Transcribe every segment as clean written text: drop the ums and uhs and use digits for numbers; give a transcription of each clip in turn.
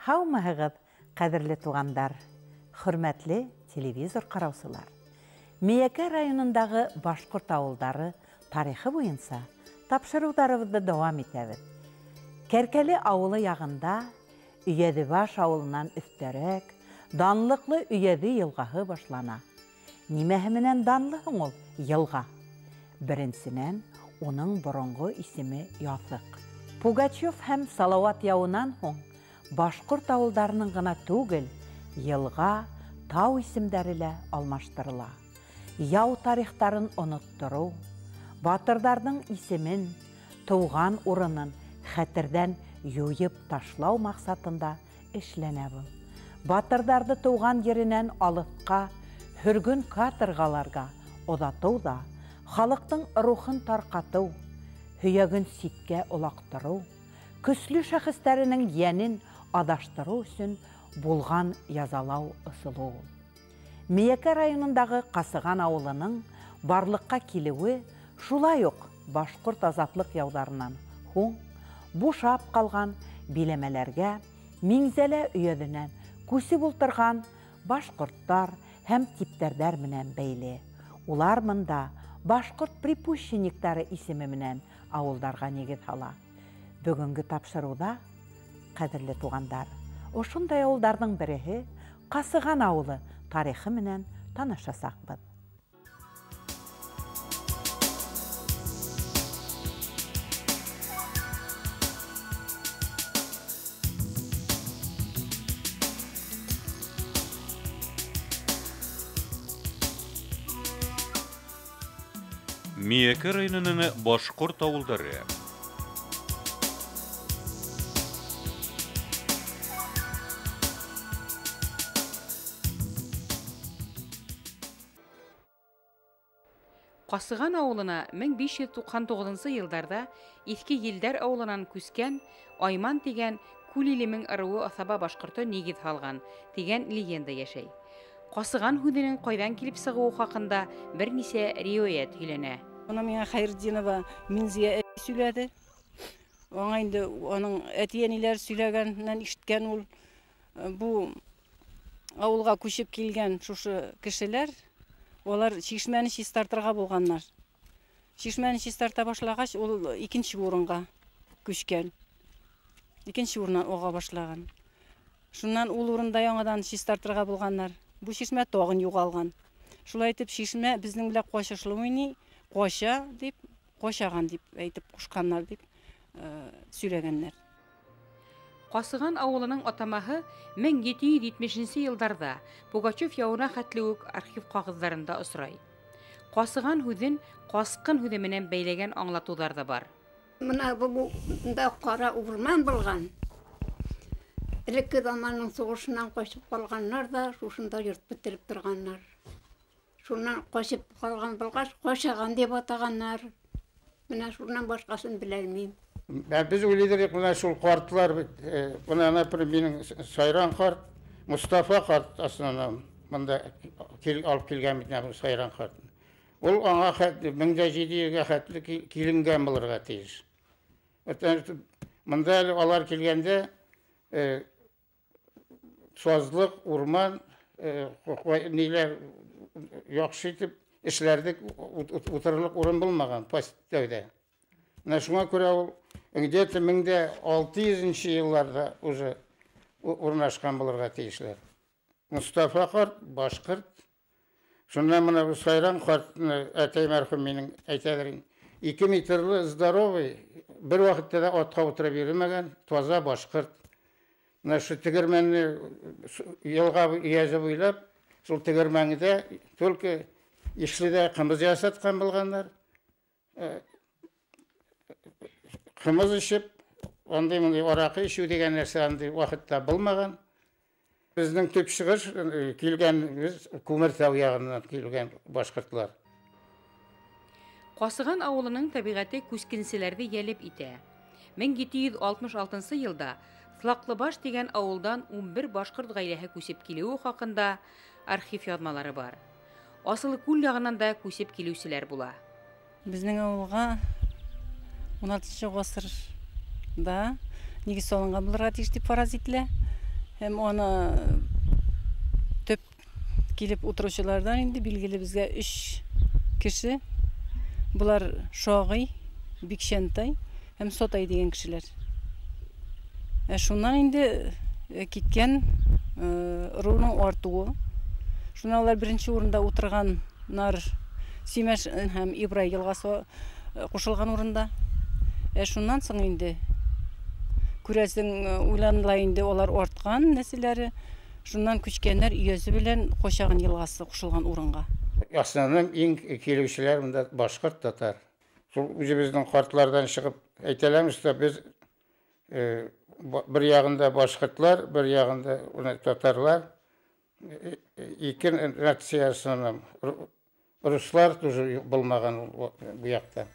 Һаумыһығыҙ, ҡәҙерле туғандар, хөрмәтле телевизор ҡараусылар. Миәкә районындағы башҡорт ауылдары тарихы буйынса тапшырыуҙарыбыҙҙы дауам итәбеҙ. Кәркәле ауылы яғында Өйәҙебаш ауылынан өҫтәрәк данлыҡлы Өйәҙе йылғаһы башлана. Нимәһе менән данлы һуң ул йылға? Беренсенән, уның боронғо исеме Яҫыҡ. Пугачев һәм Салауат яуынан һуң башҡорт ауылдарының ғына түгел, йылға, тау исемдәре лә алмаштырыла. Яу тарихтарын оноттороу, батырҙарҙың исемен, тыуған урынын хәтерҙән юйып ташлау маҡсатында эшләнә был. Батырҙарҙы тыуған еренән алыҫҡа, һөргөн каторгаларға оҙатыу ҙа, халыҡтың рухын тарҡатыу, һөйәген ситкә олаҡтырыу, көслө шәхестәренең йәнен аҙаштырыу өсөн булған язалау ысулы ул. Миәкә районындағы Ҡасыған ауылының барлыҡҡа килеүе шулай уҡ башҡорт азатлыҡ яуҙарынан һуң бушап ҡалған биләмәләргә Миңзәлә өйәҙенән күсеп ултырған башҡорттар һәм типтәрҙәр менән бәйле. Улар мында башҡорт припущенниктары исеме менән ауылдарға нигеҙ һала. Бөгөнгө тапшырыуҙа, ҡәҙерле туғандар, ошондай ауылдарҙың береһе Ҡасыған ауылы тарихы менән танышасаҡбыҙ. Миәкә районының башҡорт ауылдары. Ҡасыған ауылына 1599 йылдарҙа Иҫке Елдәр ауылынан күскән Айман тигән Күл Илемең ырыуы аҫаба башҡорто нигеҙ һалған тигән легенда йәшәй. Ҡасыған һүҙенең ҡайҙан килеп сығыуы хаҡында бер нисә риүәйәт һөйләнә. Бына миңә Хәйретдинова Минзиә һөйләне. Уңа инде уның әти-әниләре һөйләгәненән ишеткән ул. Бу ауылға күсеп килгән шушы кешеләр, улар шишмәне чистартырға булғаннар. Шишмәне чистарта башлағас, ул икенсе урынға күскән. Икенсе урыннан уға башлаған. Шуннан ул урында яңадан чистартырға булғаннар. Бу шишмә тағын юғалған. Шулай итеп шишмә безнең белән ҡашышлымыни, ҡаша дип, ҡашаған дип әйтеп ҡушҡаннар дип сөйләгәннәр. Ҡасыған ауылының атамаһы 1770 йылдарҙа Пугачев яуына хәтле үк архив ҡағыҙҙарында осрай. Ҡасыған һүҙен ҡасҡын һүҙе менән бәйләгән аңлатыуҙар ҙа бар. Мына бында ҡара урман булған. Элекке заманның һуғышынан ҡасып ҡалғаннар ҙа шушында йорт бөтөрөп торғаннар. Шунан ҡасып ҡалған булғас, ҡашаған тип атағаннар. Мына шунан башҡасын беләлмәйем. Беҙ уйлайҙыр, бына шул ҡартлар бит, бына, например, минең Сайран ҡарт, Мостафа ҡарт основном бында алып килгән бит бу Сайран ҡарт. Ул аңа хәтле 1700-гә хәтле киленгән булырға тейеш. Мында әле алар килгәндә сазлыҡ, урман, ниләр яҡшы итеп эшләрҙек, утырырлыҡ урын булмаған тәүҙә. Менә шуңа күрә ул где-то 1600 йылларҙа уже урынлашҡан булырға тейешләр. Мостафа ҡарт башҡорт. Шуннан мына бу Сайран ҡарт, әтәй мәрхүм минең әйтәлер, 2 метрлы здоровый, бер ваҡытта да атҡа ултырып йөрөмәгән, таза башҡорт. Менә шу тегермәнне йылға өйәзе буйлап, шул тегермәндә только ишледә ҡымыҙ ясатҡан булғандар. Ҡымыҙ эсеп, андай-мындай араҡы эсеү тигән нәрсә андай ваҡытта булмаған. Беҙҙең төп сығыш килгән, беҙ Күмертау яғынан килгән башҡортлар. Ҡасыған ауылының тәбиғәте күскенселәрҙе йәлеп итә. 1766 йылда Ҫлаҡлыбаш тигән ауылдан 11 башҡорт ғаиләһе күсеп килеүе хаҡында архив яҙмалары бар. Асылыкүл яғынан да күсеп килеүселәр була. Беҙҙең ауылға 16 ғасырҙа нигеҙ салынған булырға тейеш тип фараз ителә. Һәм аны төп килеп утыручылардан инде билгеле безгә 3 кеше. Булар Шагый, Бикшәнтай һәм Сотай дигән кешеләр. Шуннан инде киткән ыруның артуы. Шуннан алар беренче урында утырганнар Симәш һәм Ибрай елгасы кушылган урында. Шуннан соң инде күрәсең, уйланыла инде алар арткан нәселләре. Шуннан күчкәннәр өязе белән Кошаган елгасы кушылган урынга. Основном иң килүчеләр монда башкорт, татар. Шул үзебезнең картлардан чыгып әйтәләмез, что без бер ягында башкортлар, бер ягында татарлар, ике нация основном. Руслар тоже булмаган бу якта.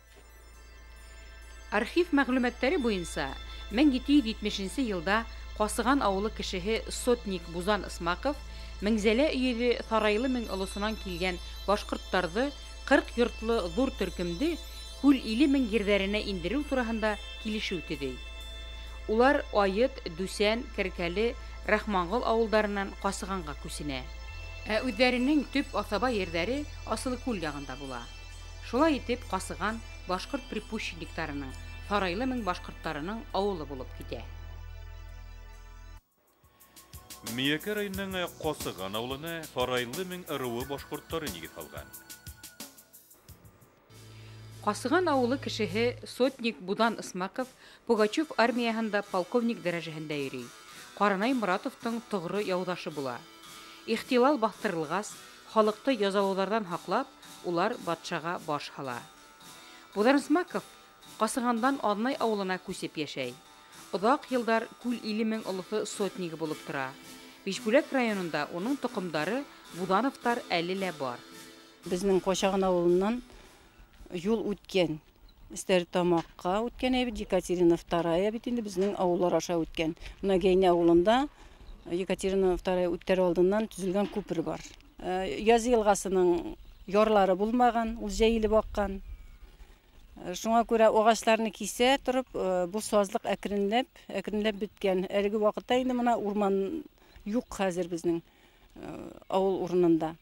Архив мәгълүматлары буенча 1770 елда Касыган авылы кешеһе сотник Бузан Исмаков Меңзәлә өйөҙө Сарайлы мең олосонан килгән башҡорттарҙы 40 йортлы ҙур төркөмдө Күл Иле мең ерҙәренә индереү тураһында килешеү төҙөй. Улар Айыт, Дүсән, Кәркәле, Рахманғол ауылдарынан Ҡасығанға күсенә. Ә үҙҙәренең төп аҫаба ерҙәре Асылыкүл яғында була. Шулай итеп Ҡасыған башҡорт припущенниктарының, Һарайлы мең башҡорттарының ауылы булып китә. Миәкә районының Ҡасыған ауылына Һарайлы мең ырыуы башҡорттары нигеҙ һалған. Ҡасыған ауылы кешеһе сотник Будан Исмаков Пугачев армияһында полковник дәрәжәһендә йөрөй. Ҡаранай Моратовтың тоғро яуҙашы була. Ихтилал баҫтырылғас, халыҡты язалауҙарҙан һаҡлап, улар батшаға баш һала. Будан Исмаков Ҡасығандан Аҙнай ауылына күсеп йәшәй. Оҙаҡ йылдар Күл Иле мең олоҫо сотнигы булып тора. Бишбүләк районында уның тоҡомдары Будановтар әле лә бар. Беҙҙең Ҡашаған ауылынан юл үткән. Стәрлетамаҡҡа үткән әйбит, Екатерина Вторая бит инде беҙҙең ауылдар аша үткән. Бына Гәйнә ауылында Екатерина Вторая үтер алдыннан төҙөлгән күпер бар. Яз йылғасының ярлары булмаған, ул җәелеп аҡҡан. Шуңа күрә ағасларны кисә торып, бу сазлык әкренләп, әкренләп беткән. Әлеге вакытта инде мына урман юк хәзер безнең авыл урынында.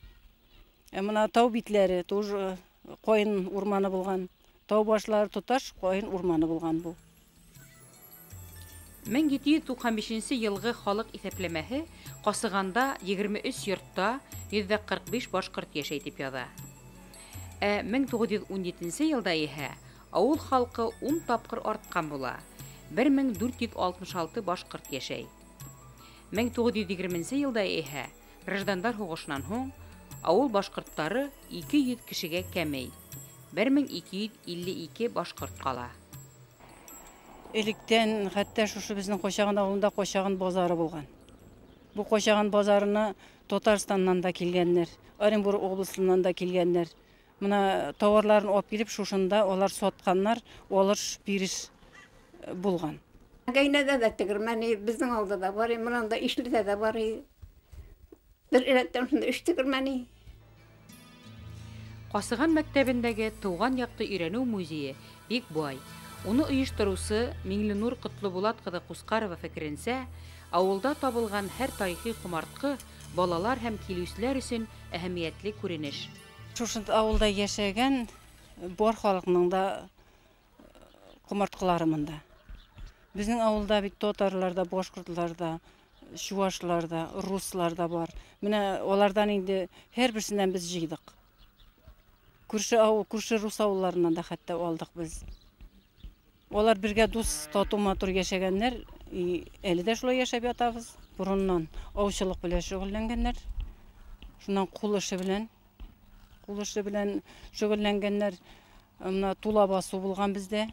Мына тау битләре тоже кайын урманы булган. Тау башлары тоташ кайын урманы булган бу. 1795 йылғы халыҡ иҫәпләмәһе Ҡасығанда 23 йортта 145 башҡорт йәшәй тип яҙа. Ә 1917 йылда иһә ауыл халҡы 10 тапҡыр артҡан була. 1466 башҡорт йәшәй. 1920 йылда иһә граждандар һуғышынан һуң ауыл башҡорттары 200 кешегә кәмей. 1252 башҡорт ҡала. Электән хәтта шушы безнең Ҡашаған ауылында Ҡашаған базары булған. Бу Ҡашаған базарына Татарстаннан да килгәннәр, Оренбург областынан да килгәннәр. Мына тауарларын алып килеп шушында алар сатҡаннар, алыш биреш булған. Гәйнәдә дә тегермәне безнең алда да бар, монда Ишледә дә бар. Бер рәттән шунда өч тегермәне. Ҡасыған мәктәбендәге тыуған яҡты өйрәнеү музейы бик бай. Уны ойоштороусы Миңленур Ҡотлобулат ҡыҙы Ҡусҡарова фекеренсә, ауылда табылған һәр тарихи ҡомартҡы балалар һәм килеүселәр өсөн әһәмиәтле күренеш. Шушы ауылда йәшәгән бар халыҡның да ҡомартҡылары мында. Беҙҙең ауылда бит татарлар да, башҡортлар да, чуашлар да, руслар да бар. Менә уларҙан инде һәр берсенән беҙ йыйҙыҡ. Күрше ауыл, күрше рус ауылларынан да хәтта алдыҡ беҙ. Улар бергә дуҫ, татыу, матур йәшәгәннәр, әле дә шулай йәшәп ятабыҙ. Бороннан аусылыҡ белән шөғөлләнгәннәр. Шунан ҡул эше белән шөғөлләнгәннәр. Мына тула басыу булған беҙҙә.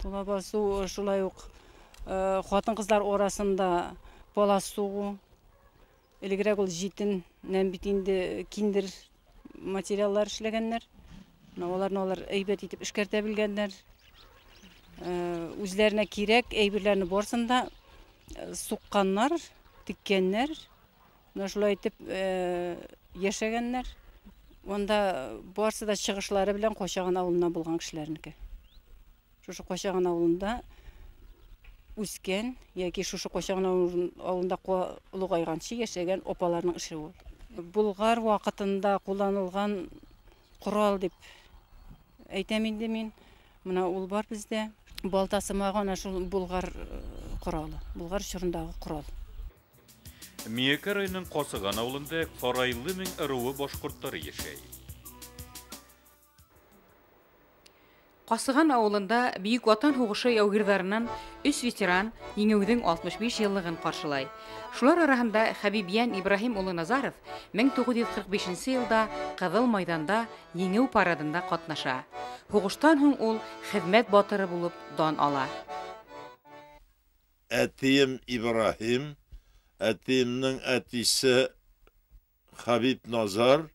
Тула басыу шулай уҡ ҡатын-ҡыҙҙар араһында палас суғыу. Элегерәк ул жетеннән бит инде киндер материаллар эшләгәннәр. Мына уларны улар әйбәт итеп эшкәртә белгәннәр. Үзләренә кирәк әйберләрне барысын да суҡҡаннар, теккәннәр. Менә шулай итеп йәшәгәннәр. Унда барысы да чыгышлары белән Ҡашаған ауылынан булған кешеләрнеке. Шушы Ҡашаған ауылында Үскән яки шушы Кашыган авылында олыгайганчы яшәгән апаларның эше ул. Булгар вакытында кулланылган корал дип әйтәм инде мин. Менә ул бар бездә. Балта сымагы ана шул булгар коралы, булгар чорындагы корал. Миәкә районының Касыган авылында Сарайлы мең ыруы башкортлары яшәй. Касыган авылында Бөек Ватан һугышы яугирҙарынан 3 ветеран еңеүҙең 65 йыллығын ҡаршылай. Шулар араһында Хәбибйән Ибраһим улы Назаров 1945 йылда Ҡыҙыл майҙанда еңеү парадында ҡатнаша. Һуғыштан һуң ул хеҙмәт батыры булып дан ала. Әтием Ибраһим, әтиемдең әтисе Хәбиб Назар,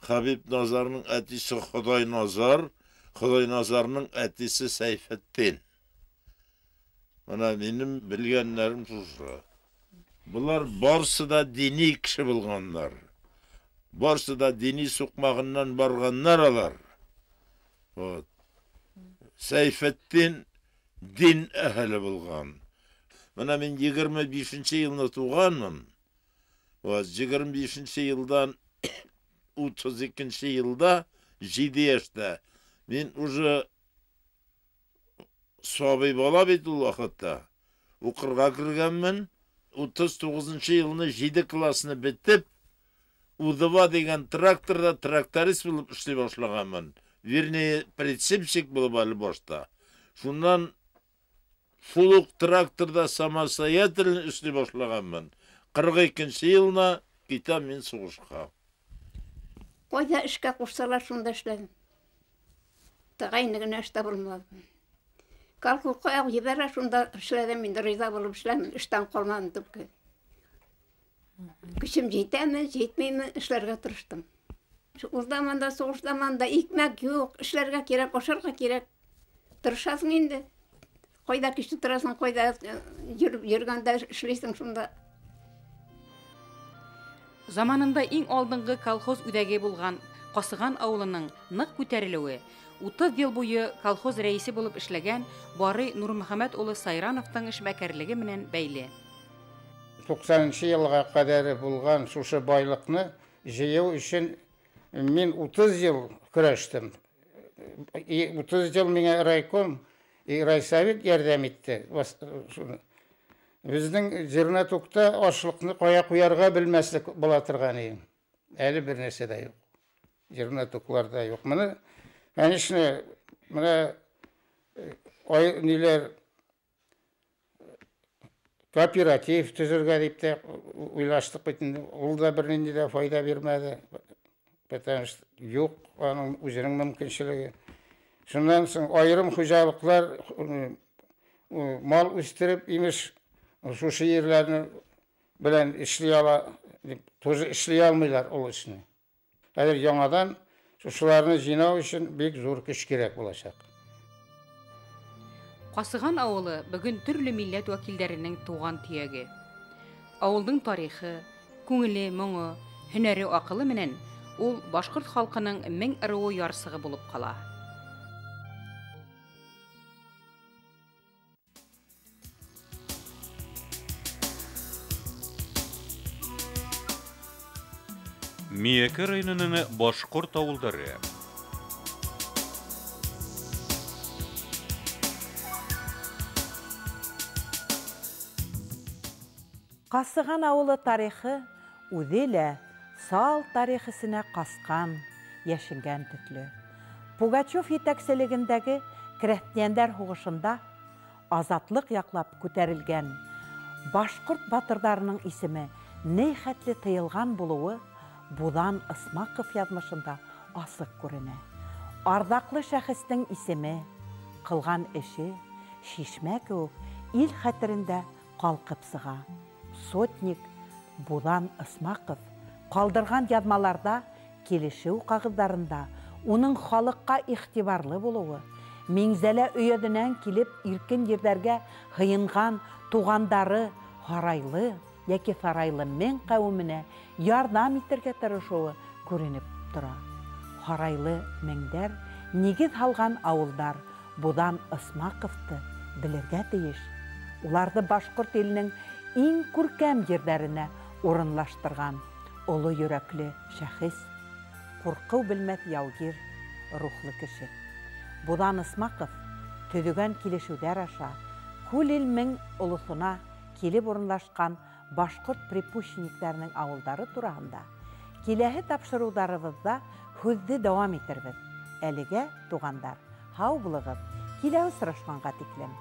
Хәбиб Назарның әтисе Хоҙай Назар, Хоҙай Назарның әтисе Сәйфетдин. Мына минем белгәннәрем шушы. Булар барысы да дини кеше булганнар. Барысы да дини суҡмағынан барганнар алар. Вот. Сәйфетдин дин әһеле булган. Мына мин 25 йылны туғанмын. Вот 25 йылдан 32 йылда 7 йәштә. Мин уже сабый бала бит ул вакытта. Укырга кергәнмен. 39 елны 7 классны бетеп, У2 дигән тракторда тракторист булып эшли башлаганмын. Вернее, прицепщик булып әле башта. Шуннан шул ук тракторда самостоятельно эшли башлаганмын. 42 елны китәм мин сугышка. Кайда эшкә кушсалар, шунда эшләдем. Тәгаен генә эш табылмады. Колхозга җибәрә, шунда эшләдем инде, риза булып эшләдем, эштән калмадым түгел. Көчем җитәме, җитмиме, эшләргә тырыштым. Ул заманда, сугыш заманда икмәк юк, эшләргә кирәк, ашарга кирәк. Тырышасың инде. Кайда көч тотасың, кайда йөргәндә эшлисең шунда. Заманында иң алдынгы колхоз үҙәге булган Ҡасыған ауылының ныҡ күтәрелеүе 30 йыл буйы колхоз рәисе булып эшләгән Барый Нурмөхәмәт улы Сайрановтың эшмәкәрлеге менән бәйле. 90 йылға ҡәҙәр булған шушы байлыҡны йыйыу өсөн мин 30 йыл көрәштем. 30 йыл миңә райком и райсовет ярҙам итте. Беҙҙең зернотокта ашлыҡны ҡая ҡуярға белмәҫлек була торған ине. Әле бер нәрсә дә юҡ. Зернотоклар да юҡ. Мына, конечно, мына ниләр кооператив төҙөргә тип тә уйлаштыҡ бит инде. Ул да бер ниндәй ҙә файҙа бирмәне. Потому что юҡ аның үҙенең мөмкинселеге. Шуннан һуң айырым хужалыҡлар мал үҫтереп, имеш, шушы ерләрне белән эшли ала дип, тоже эшли алмыйлар ул эшне. Хәҙер яңадан шушыларны жинау өсөн бик ҙур көс кәрәк буласаҡ. Ҡасыған ауылы бөгөн төрлө милләт вәкилдәренең тыуған төйәге. Ауылдың тарихы, күңеле, моңо, һөнәре, аҡылы менән ул башҡорт халҡының мең ырыуы ярсығы булып ҡала. Миәкә районының башҡорт ауылдары. Ҡасыған ауылы тарихы үҙе лә сал тарих эсенә ҡасҡан, йәшенгән төҫлө. Пугачев етәкселегендәге крәҫтиәндәр һуғышында азатлыҡ яҡлап күтәрелгән башҡорт батырҙарының исеме ни хәтле тыйылған булыуы Буҙан Ысмаҡов яҙмышында асыҡ күренә. Арҙаҡлы шәхестең исеме, ҡылған эше шишмә кеүек ил хәтерендә ҡалҡып сыға. Сотник Буҙан Ысмаҡов ҡалдырған яҙмаларҙа, килешеү ҡағыҙҙарында уның халыҡҡа иғтибарлы булыуы, Миңзәлә өйәҙенән килеп иркен ерҙәргә һыйынған туғандары Һарайлы йәки Һарайлы мең ҡәүеменә ярҙам итергә тырышыуы күренеп тора. Һарайлы меңдәр нигеҙ һалған ауылдар Буҙан Ысмаҡовты белергә тейеш. Уларҙы башҡорт иленең иң күркәм ерҙәренә урынлаштырған оло йөрәкле шәхес, ҡурҡыу белмәҫ яугир рухлы кеше. Буҙан Исмаҡов төҙөгән килешеүҙәр аша Күл-Илмең олоҫона килеп урынлашҡан башҡорт припущенниктәренең ауылдары тураһында киләһе тапшырыуҙарыбыҙҙа һүҙҙе дауам итербеҙ. Әлегә, туғандар, һау булығыҙ, килә осрашҡанға тиклем.